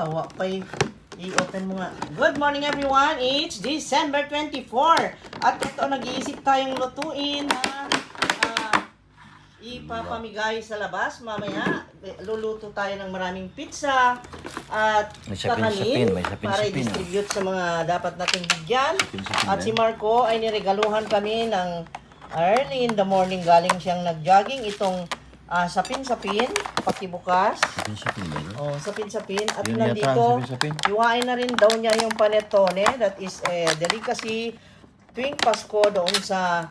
Wa pa'y i-open mo nga. Good morning, everyone! It's December 24. At ito, nag-iisip tayong lutuin na ipapamigay sa labas mamaya. Luluto tayo ng maraming pizza at May sapin-sapin, kakanin may sapin-sapin, para i-distribute sa mga dapat nating bigyan. Sapin-sapin At ba si yan? Marco ay niregaluhan kami ng early in the morning, galing siyang nag-jogging, itong sapin-sapin, pakibukas. Sapin-sapin ba yun? Oh, sapin-sapin. At Yun yata ang nandito, sapin-sapin. hiwain na rin daw niya yung panettone. That is a delicacy tuwing Pasko doon sa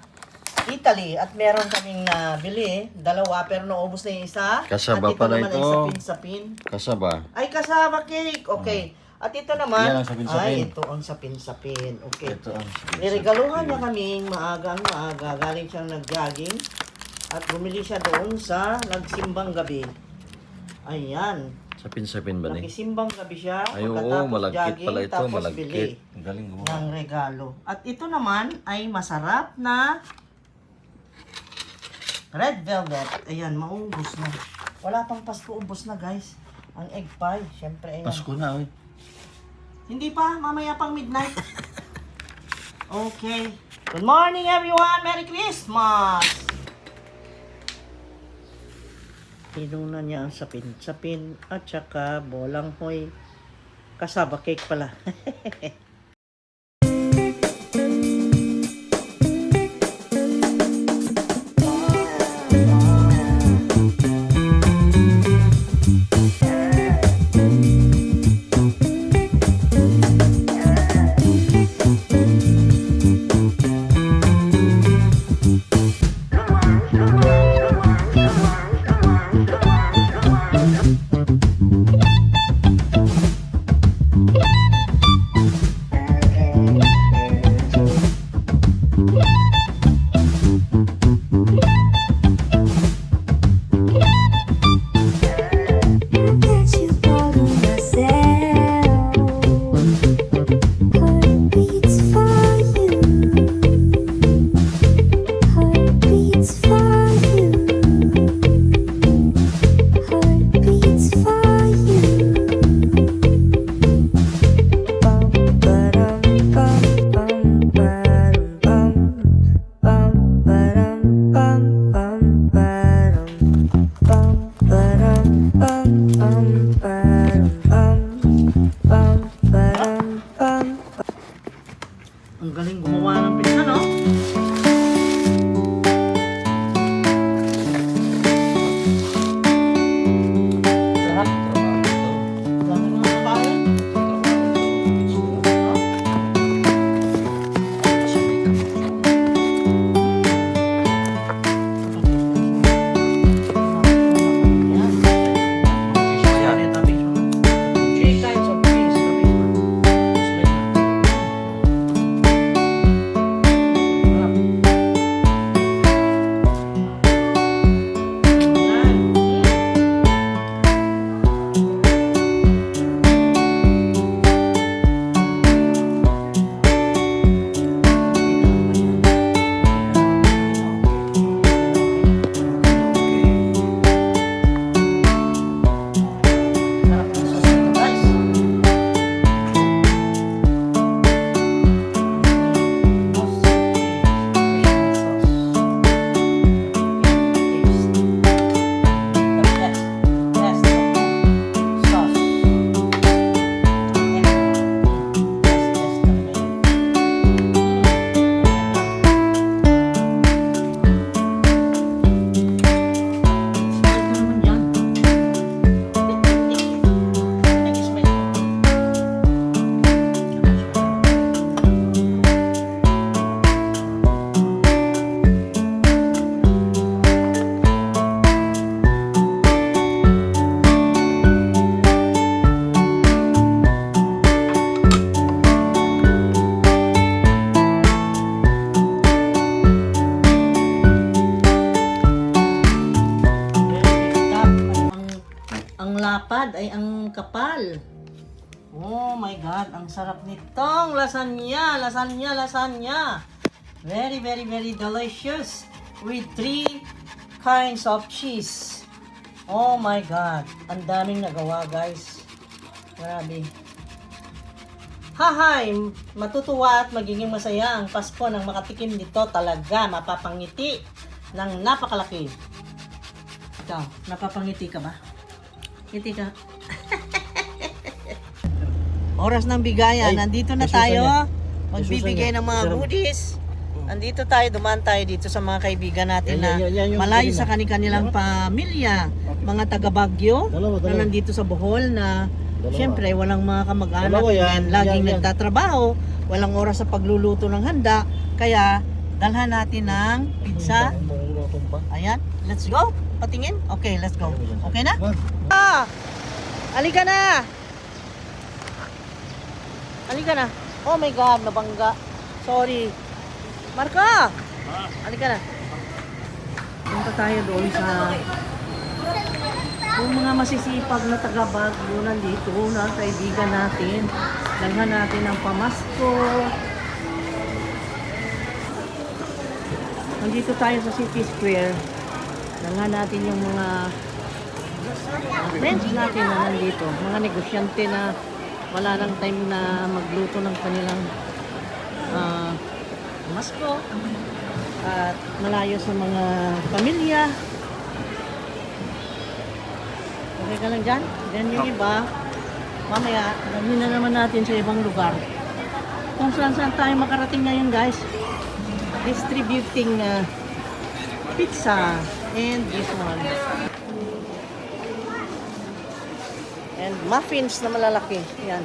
Italy. At meron kaming nabili, dalawa, pero naubos na yung isa. Kasaba At ito pala naman ay ito. sapin-sapin. Kasaba. Ay, kasaba cake. Okay. At ito naman, Yan ang sapin-sapin. ay, ito ang sapin-sapin. Okay. Ito ang sapin-sapin. Niregaluhan niya kaming maagang maaga. Galing siyang nag-jogging. At bumili siya doon sa nagsimbang gabi. Ayan. Sapin-sapin ba ni? Nakisimbang gabi siya. Ay, oo, Pagkatapos malagkit jogging, pala ito. tapos Malagkit. bili Ang galing gumawa. ng regalo. At ito naman ay masarap na red velvet. Ayan, maubos na. Wala pang Pasko, ubos na, guys. Ang egg pie, syempre ayan. Pasko na, oy. Hindi pa, mamaya pang midnight. Okay. Good morning, everyone! Merry Christmas! Tinuna niya ang sapin-sapin at saka bolang hoy. Kasaba cake pala. Can't you follow myself? Heartbeats for you. Heartbeats for you. Heartbeats for you. Bum ba-dum bum bum ba-dum bum bum ba-dum bum bum ba-dum. Bum ba-dum bum bum ba-dum bum bum ba-dum bum. Ang galing gumawa ng pizza, no? Sarap. Trabaho ito. Dami mga kabayan. Trabaho ito. Kasabay ka mo. Yan. Cheese pa yan. Three kinds of cheese. Sarap. Yan. Sarap ng sauce nito, guys. The best, best of sauce. Yeah. Best, best talaga yun. Smell ko naman yan. Nag-smell ko. Very top. Ang lapad ay ang kapal. Oh my God, ang sarap nitong lasagna, lasagna, lasagna. Very, very, very delicious with three kinds of cheese. Oh my God, ang daming nagawa, guys. Grabe. Hahay! Matutuwa at magiging masaya ang Pasko nang makatikim nito talaga. Mapapangiti ng napakalaki. Ikaw, napapangiti ka ba? Ngiti ka. Oras ng bigayan. Ay, Nandito na Jesusan tayo. niya. Magbibigay Jesusan ng mga niya. goodies. Andito tayo, dumaan tayo dito sa mga kaibigan natin Yan, na yan, yan, yan yung malayo kanina. sa kanilang pamilya. Mga taga Baguio Dalawa, na dalawa. nandito sa Bohol na Dalawa. siyempre walang mga kamag-anak Dalawa yan, and laging yan, yan. nagtatrabaho, walang oras sa pagluluto ng handa. Kaya dalhan natin ng pizza. Ayan, let's go. Patingin? Okay, let's go. Okay na? Ah! Alika na! Alika na. Oh my God, nabangga. Sorry. Marco! Alika na. Punta tayo doon sa yung mga masisipag na taga Baguio nandito na kaibigan natin. Dalhan natin ang pamasko. Nandito tayo sa City Square. Dalhan natin yung mga friends natin na nandito. Mga negosyante na wala nang time na magluto ng kanilang pamasko. At malayo sa mga pamilya. Okay ka lang dyan? Dyan yung iba. Mamaya, dalhin na naman natin sa ibang lugar. Kung saan saan tayo makarating ngayon, guys. Distributing pizza and this one. And muffins na malalaki. Yan.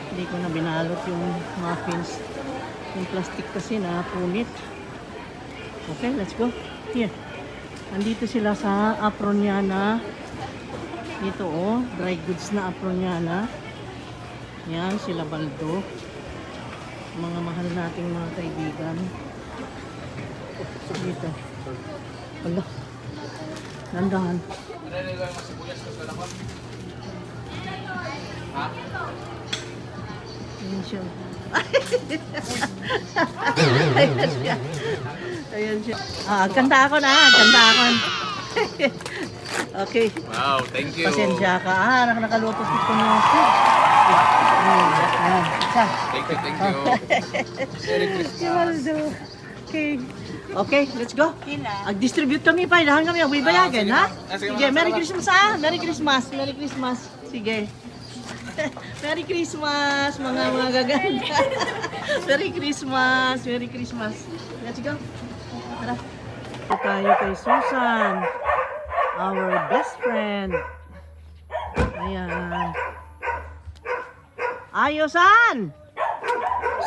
Hindi ko na binalot yung muffins. Yung plastic kasi na punit. Okay, let's go. Here. Andito sila sa Aproniana. Dito oh, dry goods na Aproniana. Yan, sila Baldo. Mga mahal nating mga kaibigan. Dito. Wala. Nandahan. Ayan siya. Ayan siya. Ayan siya. Ah, kanta ako na. Kanta ako. Okay. Wow, thank you. Pasensya ka. Ah, nakalutos ko ng ayan. Isa. Thank you, thank you. Merry Christmas. Si Waldo. Okay. Okay, let's go. Ag-distribute kami pa. Dahan kami. Agoy bayagan, ha? Ah, sige, Sige, ma'am. Merry Christmas, ah. Merry Christmas. Merry Christmas. Sige. Merry Christmas, mga mga gaganda. Merry Christmas. Merry Christmas. Let's go. Tara. Ito tayo kay Susan, our best friend. Ayan. Ayosan!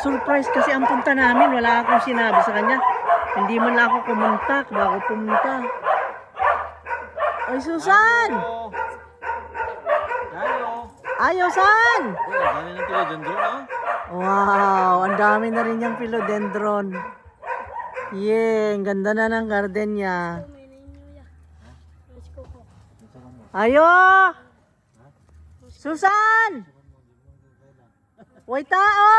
Surprise kasi ang punta namin. Wala akong sinabi sa kanya. Hindi man lang ako kumontak bago pumunta. Ay, Susan! Ayosan! Uy, ang dami ng philodendron, ah. Wow, ang dami na rin niyang philodendron. Yeah, ang ganda na ng garden niya. Ayo! Susan! Way tao!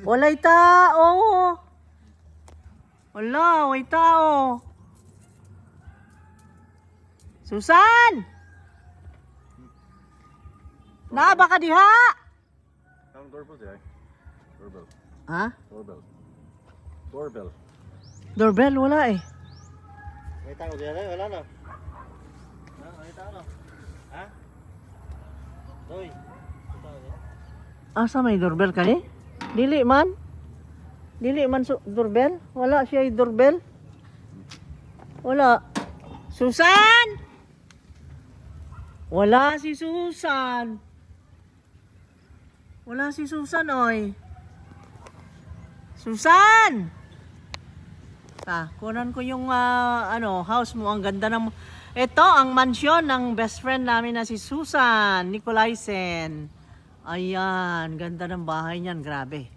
Walay tao! Wala, way tao! Susan! Naa ba ka diha? Ang doorbell diay. Doorbell. Ha? Doorbell. Doorbell. Doorbell, wala eh. May tao diyan, wala na. Ha, may tao na. Ha? Doy. May tao diyan. Asa may doorbell kani? Dili man. Dili man doorbell. Wala siya ay doorbell. Wala. Susan! Wala si Susan. Wala si Susan, oy. Susan! Ta, kunan ko yung ano, house mo. Ang ganda ng. Ito ang mansyon ng best friend namin na si Susan Nicolaisen. Ayan, ganda ng bahay niyan, grabe.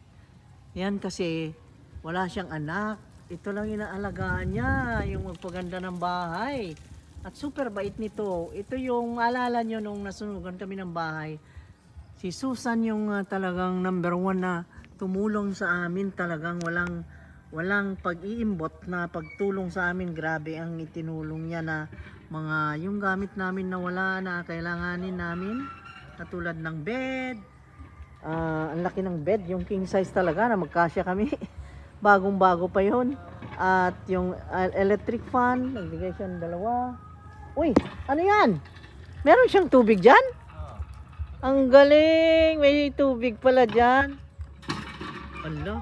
Yan kasi wala siyang anak. Ito lang inaalagaan niya, yung magpaganda ng bahay. At super bait nito. Ito yung maalala nyo nung nasunugan kami ng bahay. Si Susan yung talagang number one na tumulong sa amin. Talagang walang walang pag-iimbot na pagtulong sa amin. Grabe ang itinulong niya na mga yung gamit namin na wala na kailanganin namin. Katulad ng bed. Ang laki ng bed, yung king size talaga na magkasya kami. Bagong-bago pa yon. At yung electric fan, nagbigay siya ng dalawa. Uy, ano yan? Meron siyang tubig dyan? Ang galing! May tubig pala dyan. Ala.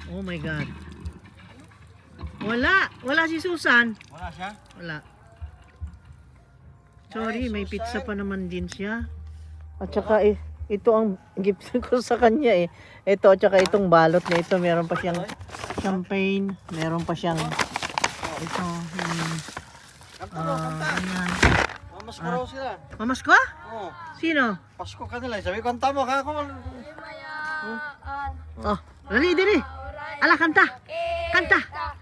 Oh my God. Wala! Wala si Susan. Wala siya? Wala. Sorry, may pizza pa naman din siya. At saka eh, ito ang gift ko sa kanya eh. Ito at saka itong balot na ito, meron pa siyang champagne, meron pa siyang ito, yung Kanta daw, kanta. ganyan. Mamasko raw sila. Mamasko? Oo. Sino? Pasko kanila. Sabi, kanta mo, kako. Oh, dali dali. Ala, kanta. Kanta.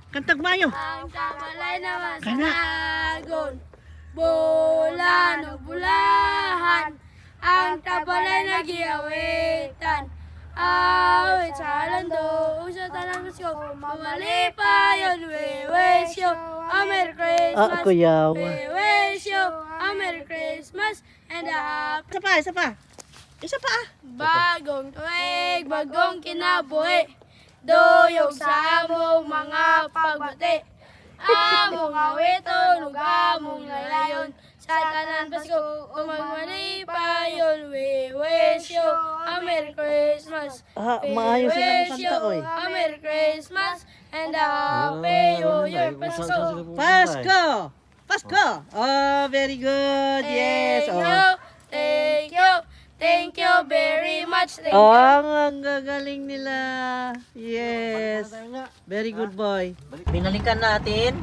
Kantag mayo. Ang tamalay naman sa Kana. lagon, bulan o bulahan, ang tabalay nagiawitan. Awit sa lando, ug sa tanang Pasko, mamalipayon, we wish you a Merry Christmas. Ah, kuyawa. We wish you a Merry Christmas and a happy Isa pa, isa pa. Isa pa ah. Bagong tuig, bagong kinabuhi. Duyog sa among mga pagbati. Among awiton ug among lalayon. Sa tanan Pasko ug magmalipayon. We wish you a Merry Christmas. Ah, We maayos sila wish kanta, you oy. a Merry Christmas and a Happy New Year, Pasko. Pasko! Pasko! Oh, very good. Yes. Thank Oh. you, thank you, thank you very much. Thank you. Oh, ang gagaling nila. Yes. Very good boy. Binalikan natin.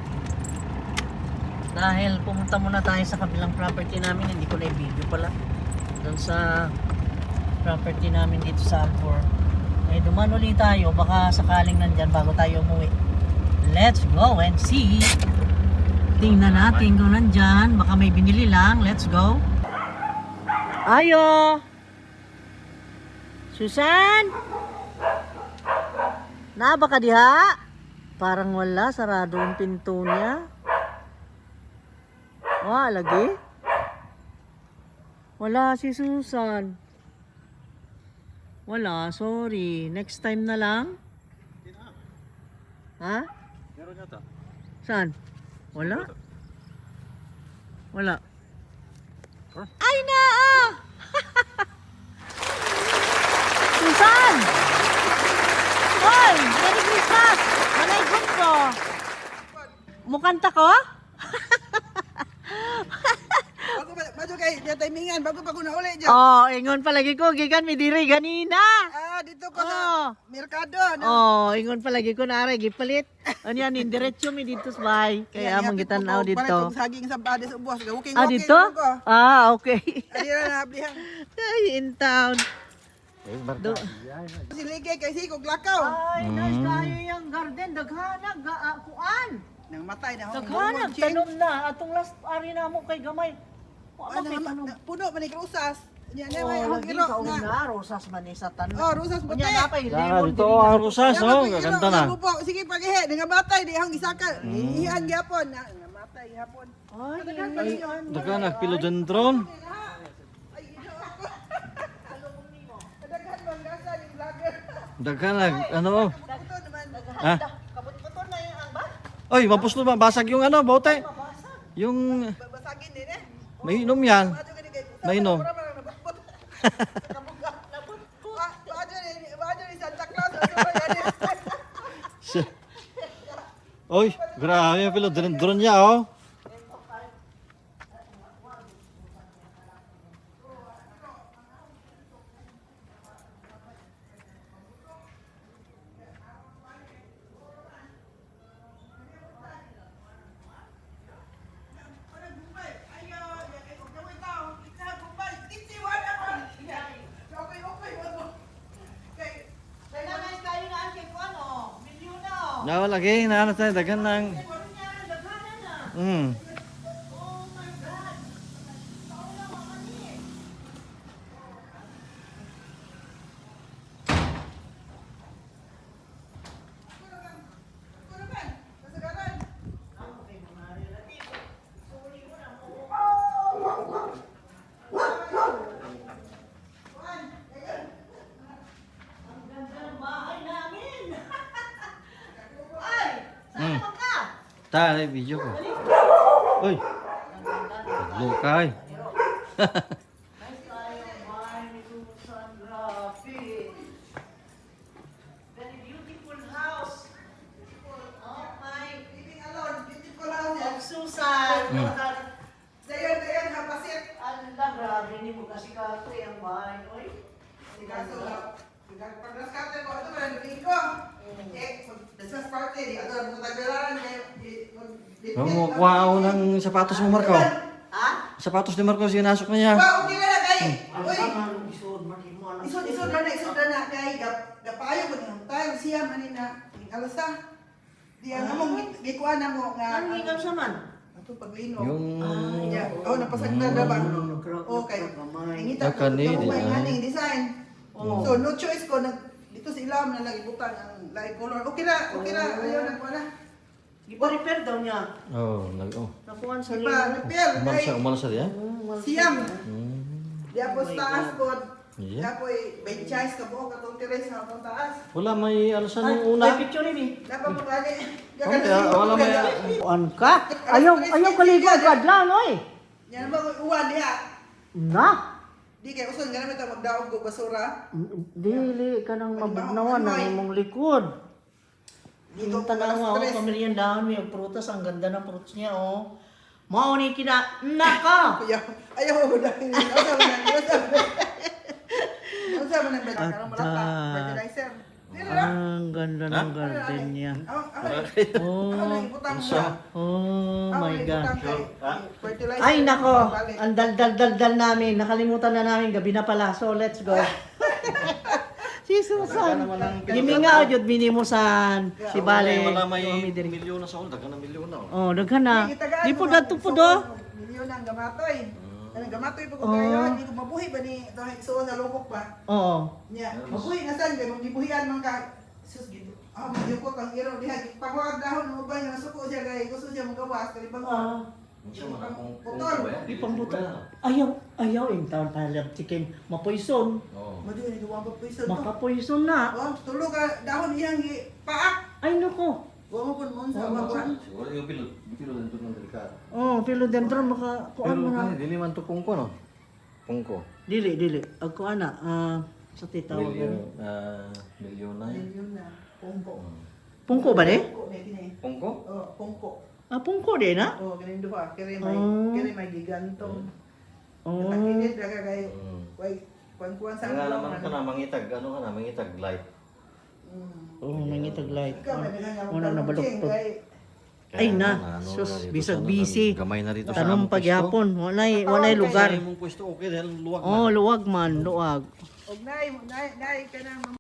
Dahil pumunta muna tayo sa kabilang property namin. Hindi ko na i-video pala. Doon sa property namin dito sa Alcor. Eh, duman ulit tayo. Baka sakaling nandyan bago tayo umuwi. Let's go and see. Tingnan natin kung nandyan. Baka may binili lang. Let's go. Ayo! Susan! Naaba ka diha? Parang wala, sarado ang pinto niya. Wala lagi. Wala si Susan. Wala, sorry. Next time na lang. Ha? Meron yata. Saan? Wala? Wala. Ay na! Ah! Susan! Hoy! Merry Christmas! Manay ko! Mukanta ko? Bago pa, bago kay di timingan, bago pa ko na uli dyan. Oh, ingon palagi ko, gikan mi diri ganina. Ah, dito ko sa Oh. merkado. No? Oh, ingon palagi ko na aray gipalit. Ano yan, indiretso mi dito sa bahay. Kaya among gitan-aw dito. Palit saging sa bades ubos. Walking, Ah, walking dito? ko. Ah, okay. Ay, na hablihan. Ay, in town. Do. Siligay kay sikog lakaw. Ay, nice kayo yung garden. Daghanag, kuan. Nang matay na akong Daghanag, tanom na. Atong last ari na mo kay gamay. Wa Ano man kay tanom. puno man ni rosas. Nya na Oh, may akong lagi iro ka nga. una, rosas man ni sa tanom. Oh, rosas puti. Unya na pa'y lemon Dito diri na. ang rosas, Nya, oh. ako'y iro, Gaganda na. nga bubo. Sige paghihi, nga matay di akong gisaka. Ihan gyapon na nga matay gyapon. Ay, Daghan pa ninyo. Daghan philodendron. Ay, ino ako. Daghan man gasa yung vlogger. Daghan ano? Puto naman. Ha? Kabot-buton na yung ang ba? Oy, mapuslo ba? Basag yung ano, bote. Yung Basagin din eh. may inom yan. Bago ka ni kay Mainom. Mura man ang nabutbut. Sa kabuga. Bago ni Santa Claus. Ano ba yan? Oy, grabe yung philodendron niya, oh. Kailangan kayo na ang kay kuan oh. Milyon na oh. Nawa lagi, naano tayo, daghan ng. Oh my God! Paula, mamani. Ang ganda ng bahay namin. Ay, saan naman ka? Ta, ay, video ko. Uy. Lukay. Nice tayo, bahay ni Susan. Grabe. Very beautiful house. Oh my. Living alone, beautiful house yan. Of Susan. Dayon, dayon, hapasit. Ala, grabe ni mo kasi kato ang bahay. Oy. Kaso, pag-raskate ko, ato ba, ko. Eh, mag-business party, di ato, magtaglaran, Oh, mo kuha ng sapatos mo, Marco. Ha? Sapatos ni Marco, sinasok na niya. Wow, okay na na, kay. Ang Uy, tama, isod, mali mo, anak. isod, isod na na, isod na na, kay. Gapayo ko niyang tayo, siya, manin na, ing alasa. Di ang among, gikuan na mo nga. Ano ikaw sa man? Ato paglino. Yung Yeah. Oh, napasagna na ba? Okay. Ingita Ah, ko, kani, ito di may ay. nganing design. Oh. So, no choice ko, nag, dito sa ilam na lang ibutang ang light color. Okay na, ayaw na ko na. Gipa-repair daw niya. Oh, nag oh. Nakuhan sa Iba, lino. repair, kay Umalsa diya. siyam. Di ako sa taas po. Yeah. Di ako benchais ka buok atong terrace sa atong taas. Wala may alasan Ay, nung una. may picture ni. Dapat mo gani. Okay, wala may Kuan ka? Ayaw, ayaw kaligo adlan, oy. Yan ba ko uwan diha. Na. Di kay uson ganun ta magdaog og basura. Dili ka nang mabugnawan ang imong likod. Dito Yung tanawa, oh, stress. pamilyandahan mo yung prutas. Ang ganda ng prutas niya, oh. Mao ni kina, naka! Ayaw, ayaw ko dahil. Unsa man ang unsa man. Unsa man ang karong malata fertilizer. Dili ra. Ang ganda ng garden niya. Ako ako Oh, ako nang ibutang mo. oh my God. Fertilizer. Ay, nako! Balik. Ang dal-dal-dal-dal namin. Nakalimutan na namin. Gabi na pala. So, let's go. Si Susan. Giminga jud minimusan. Si Bale. Wala may Kami diri. milyon na sa ulo, daghan ng milyon na. Oh. Oh, daghan na. Gitagaan Di po mo, dato po do. Milyon ang gamatoy. Anong gamatoy pa ko Oh. kayo, hindi ko mabuhi ba ni dahil suon sa lubok ba? Oo. Nya, mabuhi na san kay mong gibuhian man ka. Sus gid. Ah, magyuko kang iro diha pangwag dahon mo ba nga nasuko siya kay gusto siya magawas kay bang. Ah. Unsa man akong Putol. Di pambuto. Ayaw, ayaw in town pala chicken. Mapoison. Oh. Madu ni duwa pa poison to. Makapoison na. Oh, tulo ka dahon iyang gi paak. Ay nako. Wa mo pun mon sa wa. Siguro yung pilot, pilot dito ng delikado. Oh, philodendron maka kuan Pero mo na. kani dili man to pungko no. Pungko. Dili, dili. Ag kuan na. Ah, sa titawag. Milyon, ah, milyon na. Milyon na. Pungko. Pungko ba ni? Pungko na kini. Pungko? Oh, pungko. Ah, pungko din na. Oh, ganin duha. Kere may Oh. kere may gigantong. Oh. Takinit ra ka kay way kuan-kuan sa Nga naman ka na mangitag, ano ka na mangitag light. Oh, nangitag light. Ikaw may daghan nga Una na magtanong, Ching, baluktot. kay Ay na, ano, sus, na rito bisag sa ano, busy. Gamay na rito sa Tanom among pwesto. pagyapon, walay lugar. Sa imong pwesto okay dahil luwag Oh, man. luwag man, luwag. Og nay, nay, nay kanang